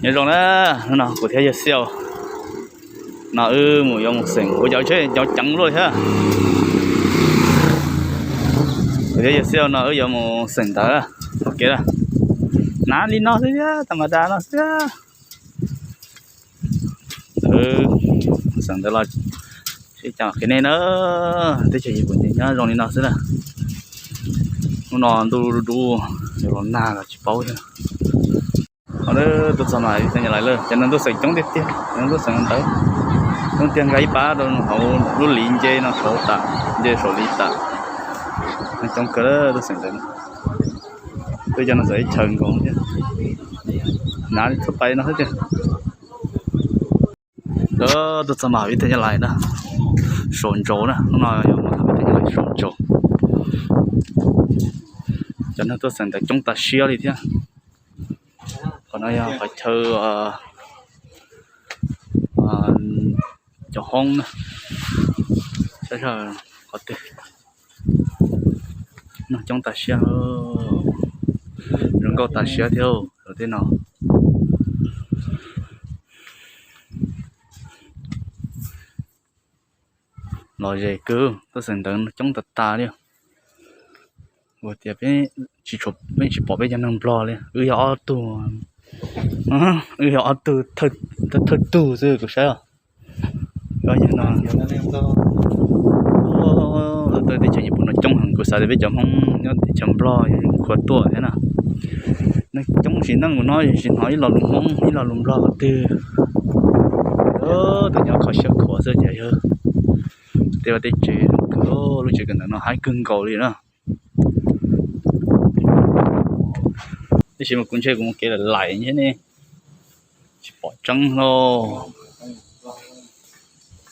Nyob zoo na, hnub no kuv thiab yawg Xiau no wb mus yuav mus xeem ua cov tsheb cov ceev luaj thiab. Kuv thiab yawg Xiau no wb yuav mus xeem ntawv, ua kev na. Nav li no xwb thiab, tas mas das no xwb thiab. Xeem ntawv los sib cog qhia nej na, teb chaws Yis Pus ces nyob zoo li no xwb na. Hnub no ntuj dub dub, yuav los nag los tsis paub thiab. Ho tuaj txog mas vim tej nyuag lais lawm, cov no tuaj xeem coob tiag tiag, cov no tuaj xeem ntawv coob tiag, nqa ib pab rau hauv lub liv nce no saud tas, nce saum liv tas. Coob kawg tuaj xeem ntawv no. Twb cov no txawm ib chaws nkaus thiab, hnav li txhua pais no xwb tiag. Tuaj txog mas vim tej nyuag lais na, saum ntsaus na, hnub no yog mas vim tej nyuag lais saum ntsaus. Cov neeg tuaj xeem ntawv coob tas siab li thiab. Qhov no yog qhov chaw cov hoob na, saib qhov twg. Neeg coob tas siab, zoo nkauj tas siab thiab tej no. Lom zem kawg, tuaj xeem ntawv coob tas tas li. Ua tias peb tsis pom peb cov neeg Nplog li, wb yog ob tug, wb yog ob tug thawj tug xwb kuv saib os. Teb chaws Nyij Pooj no coob heev, kuv xav tias peb cov Hmoob nyob teb chaws Nplog yuav khuav tuaj thiab na. Neeg coob sim neej mus no tsis hnov ib lo lus Hmoob ib lo lus Nplog qhov twg. Tus nyob kho siab khuav xwb ces yog tej vaj tej tsev zoo kawg, lub tsev kawm ntawv no haib kawg nkaus li na. Tab sis mas kuv ntshe kuv mus kev lawm lais ntshe ne, tsis pom tseeb lauj.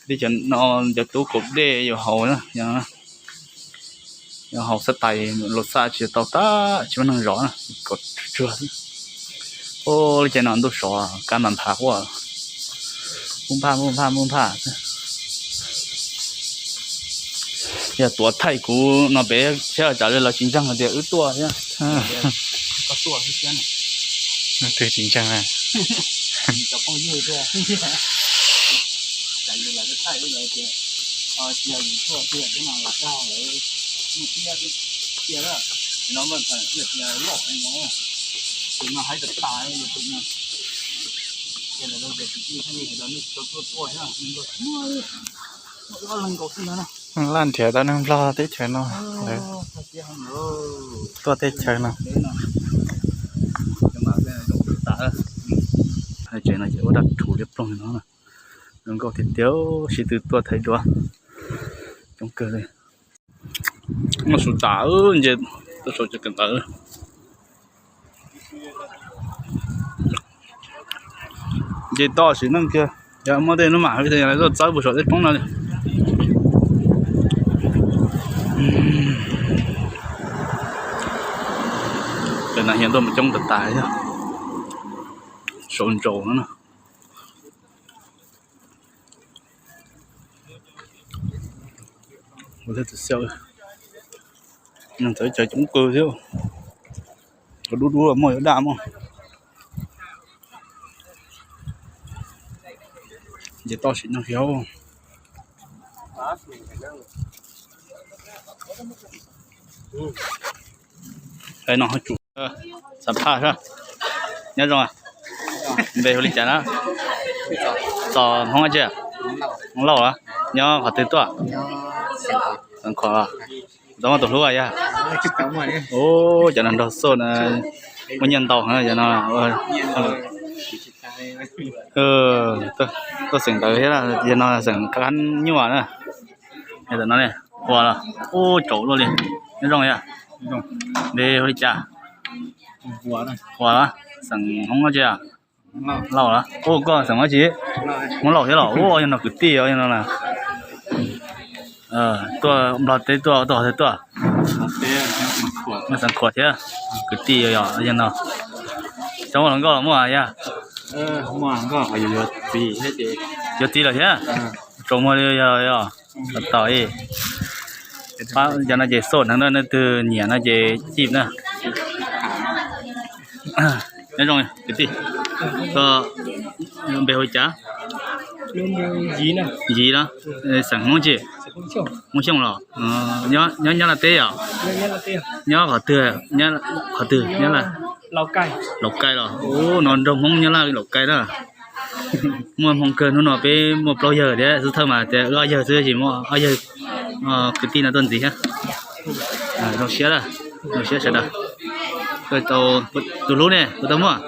Tej cov no cov tub kaum dej yuav haus, yuav haus xab tais los xaj tsis tau tag, tsis muaj neeg zov na, kaum tsuag xwb. Lub caij no ntuj sov kab npam npham quaj, npuj nphaj npuj nphaj npuj nphaj. Yog tuav thaij kuv no pem thiab tsam li lawv tsis ntseeg hais tias wb tuaj thiab. Koj tuaj xwb thiab. Twg tsis ntseeg na? Cov phooj ywg thiab. Tsam li lawv thaij wb lawv tias, tsis yog yus tuaj tiag thiab no los dag lawv mus tiag tiag lawm. No mas tias loj no, tus no haib tas tas yog tus no. Ces lawv tias tus tij thiaj li lawv nej tsis tau tuaj tuaj thiab, ob leeg nkaus xwb no. Laj nrhiav tau neeg Nplog teb chaws no, lawv tuaj teb chaws no. Tsev no ces ua dab rhuv liab ploog no, zoo nkauj tiag tiag, sib tw tuaj thaij duab coob kawg li. Muaj su tas nce tuaj saum cov kawm ntawv. Nce toj sim neej kiag, yog muaj tej hnub mam li tuaj txawb puag saum tej roob no li. Cov no hiav tuaj mus coob tas tas thiab, saum ntsaus no na. Ua txawv coob kawg thiab, dub dub muaj yuav daj mog. Nce toj sim neej kiag. Hais no tsum xam phaj sab. Nyob zoo, npe hu li cas na? Txos Hmoob dab tsi? Hmoob Lauj a. Nyob qhov twg tuaj? Xeev Khuam. Tau muaj tus hlub yog? Ub, cov no nrog xoj na, muaj nyiaj ntau heev cov no. Tuaj xeem ntawv thiab, yog no xeem qab nyuaj na. Tam no ne, ua los ub tsaus luaj li. Nyob zoo yog? Npe hu li cas? Ua xeem Hmoob dab tsi? Lauj los? Ub, koj xeem dab tsi? Hmoob Lauj thiab los? Ub, yog no kwv tij os, yog no na. Tuaj Nplog teb tuaj, tuaj qhov twg tuaj? Xeem Khuam thiab, kwv tij yog, yog no. Tsis muaj hluas nkauj los muaj yog? Yuav txiv lawm thiab? Tsaus muag li yog, yog. Tos ib, cov no ces xoj heev na, leej twg nyiam no ces cim na. Nyob zoo kwv tij. Koj npe hu cas? Yiv los? Xeem Hmoob tsi? Hmoob Xyooj los? Nyob Nyab Laj teb yom? Nyob qhov twg? Qhov twg? Nyab Laj? Laus Kai los? Ub, no nrog Hmoob Nyab Laj Laus Kai na. Muaj hmoo kawg, hnub no peb muaj plaub yawg thiab, xub thawj mas tias wb ob yawg xwb, tsis muaj ob yawg kwv tij no tuaj ntxiv thiab. Zoo siab, zoo siab sawv daws. Tus hlub ne, puas tau muaj?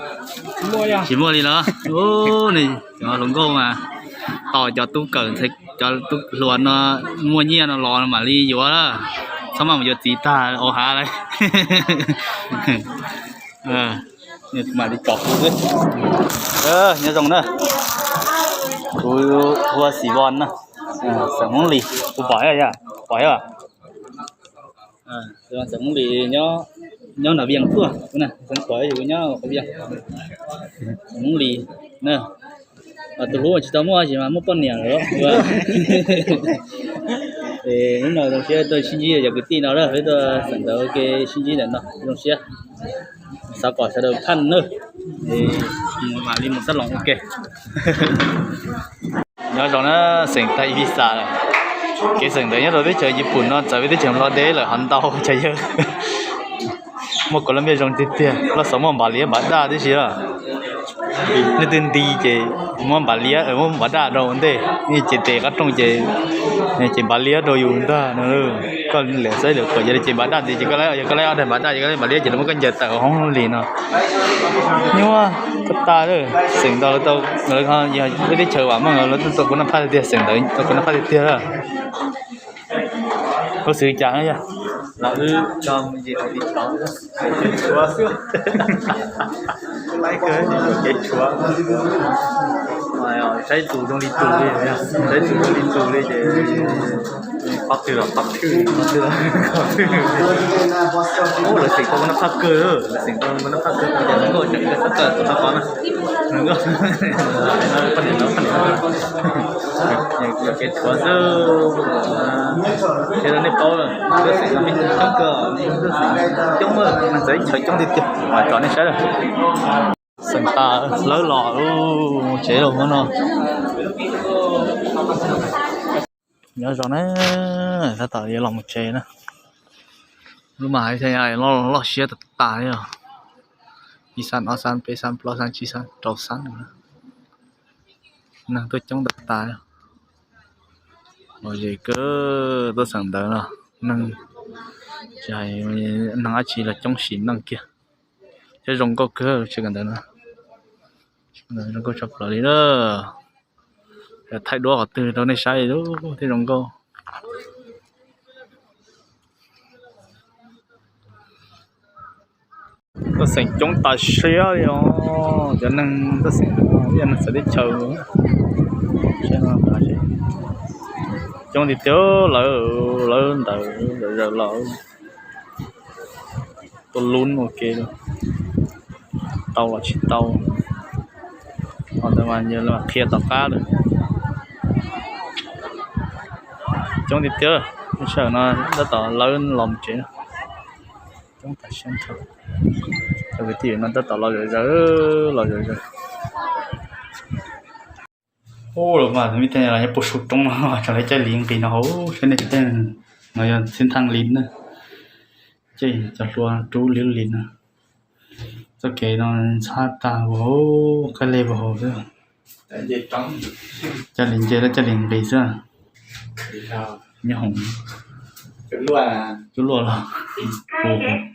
Tsis muaj li los? Ub, nws cov hluas nkauj mas tos cov tub kawm, cov tub hluas no muaj nyiaj no los mam li yuav, txhob maj mus yuav txiv tag ua hav lawm. Mam li tsom kuv xwb. Nyob zoo na, kuv hu ua Xim Von na, xeem Hmoob Lis, kuv pom, pom, xeem Hmoob Lis nyob Nam Vias tuaj, xeem Hmoob Lis nyob Nam Vias, xeem Hmoob Lis na. Tus hlub tsis tau muaj tsis mas muaj poj niam lawm. Hnub no zoo siab tuaj sib ntsib cov kwv tij no, peb tuaj xeem ntawv ua ke, sib ntsib ntawm no zoo siab. Xav kom sawv daws phaj nawb, mam li mus xab loos ua ke. Nyob zoo na, xeem tag Ibiza lawm. Kev xeem ntawv nyob rau teb chaws Yiv Pum no txawv peb teb chaws Nplog deb lawm hov ntau cas yawg. Muaj Colombia zoo tiag tiag, Nplog xov muaj npav liab npav daj tib si. Leej twg nti ces muab npav liab, muab npav daj rau ua ntej, ces tes qab rooj ces, ces npav liab rau yus ntag no. Koj lam saib lawm kom yog li ces npav daj ntxiv ces koj laib, yog koj laib ob daim npav daj ces koj laib npav liab ces lawv muab koj ncaws tawm hoob li no. Nyuaj koj tas lawm, xeem ntawv tau, lawv yog lub teb chaws vam meej lawv tau kuv noj phaj tiag tiag, xeem ntawv tau kuv noj phaj tiag tiag. Lub xwm cas no yog kev tshuav, saib tus zoo li tus li, saib tus zoo li tus li ces qhov twg los qhov twg, qhov twg los qhov twg. Ub, lawv xeem tau kuv noj phaj kawg, lawv xeem tau kuv noj phaj kawg, ces nkauj tseem kawg txhob kawg tus qhov qhov no. Nkauj, poj niam, poj niam, yog kev tshuav xwb. Ces nej paub, nkauj xeem no me coob kawg, nkauj xeem coob, neeg txawv ib chaws coob tiag tiag, tsom nej saib lawm. Xeem tas lawv los tsev lawm hmo no. Nyob zoo na, tab tom yuav los mus tsev na. Lub mas hais tias loj siab tas tas li os. Ib xab, ob xab, peb xab, plaub xab, tsib xab, rau xab. Neeg tuaj coob tas tas li. Lom zem kawg, tuaj xeem ntawv no, neeg, tsis hais neeg dab tsi los coob sim neej kiag. Thiab zoo nkauj kawg tsev kawm ntawv no, zoo nkauj tshaj plaws li na. Thaij duab qhov twg rau nej saib li thiab zoo nkauj. Tuaj xeem coob tas siab li os, cov neeg tuaj xeem, neeg txawv teb chaws. Coob tiag tiag, lawv, lawv ntawv zawm zawm los. Tuaj lub ua ke, tau los tsis tau, ho ntawd mas qhia tom qab lawm. Coob tiag tiag, sij hawm no tab tom lawv los mus tsev. Coob tas siab nrho. Cov kwv tij no tab tom los zawm zawg, los zawm zawg. Ub, los mas me tej los nyob puag saum roob no, tseem lawv caij lis nqis no hauv, saib nej tej no yog txhib nthaj lis na. Caij cov hlua rub li lis no. Txoj kev no ntxhab tag ua hauv, qaij lej ua hauv xwb. Caij lis nce, caij lis nqis xwb. Nyob hoom, cuaj luaj los,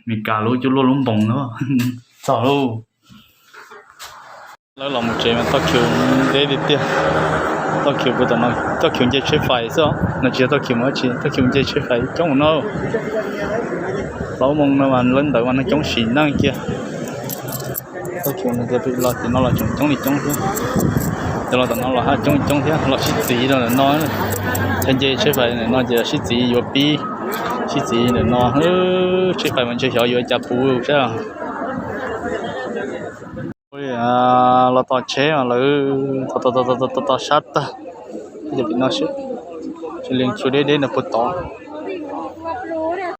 Meskas lub cuaj luaj lub npoos no txog lauj. Lawv los mus tsev mas toj khiv deb tiag tiag. Toj khiv puag tom no, toj khiv nce tsheb fais xwb os, no tsis yog toj khiv mus dab tsi, toj khiv nce tsheb fais coob no. Plaub moos no mas lawv ntawd mas neeg coob sim neej kiag. Toj khiv los tim no los tseem coob li coob thiab. Cov los tom no los haj coob li coob thiab, los sib txiv rau ntawm no. Thaij nce tsheb fais ntawm no ces sib txiv yuav pib, sib txiv ntawm no. Tsheb fais mas ntshe xyov yuav cas puv saib. Los tom tsheb mas lawv tos tos tos tos sab tag, cov pim no seb, tsis li tshua deb deb ntawd puag tod.